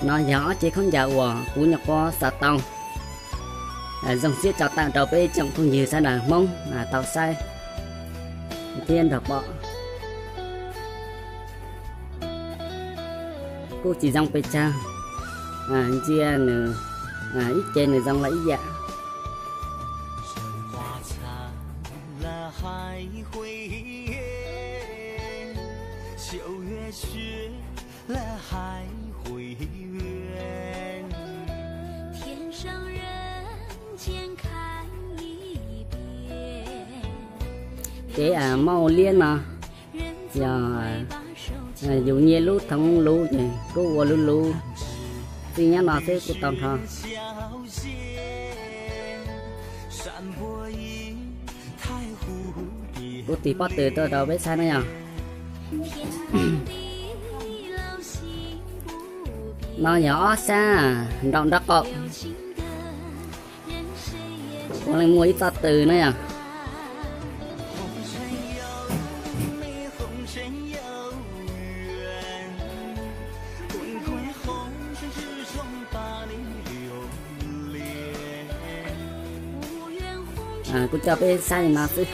No yog ob cev khaub ncaws uas kuv nyuam qhuav xaws tau, zoo siab tso tawm rau peb tsoom phooj ywg sawv daws Hmoob tau saib thiab nrog pom. Kuj tsis zoo pes tsawg, ntsia nws ib ce nws zoo los ib yam. Kev mauj liab no yog yus nyiag lub thoov luv ces kuj ua luv luv, txij nyob no xwb kuj tau nrho. Kuv tig pob tw tuaj rau peb saib na yog. No yog ob sab nraum nraub qaum. Puav leej muaj ib txoj tw na yog. Kuv coj peb saib li no xwb.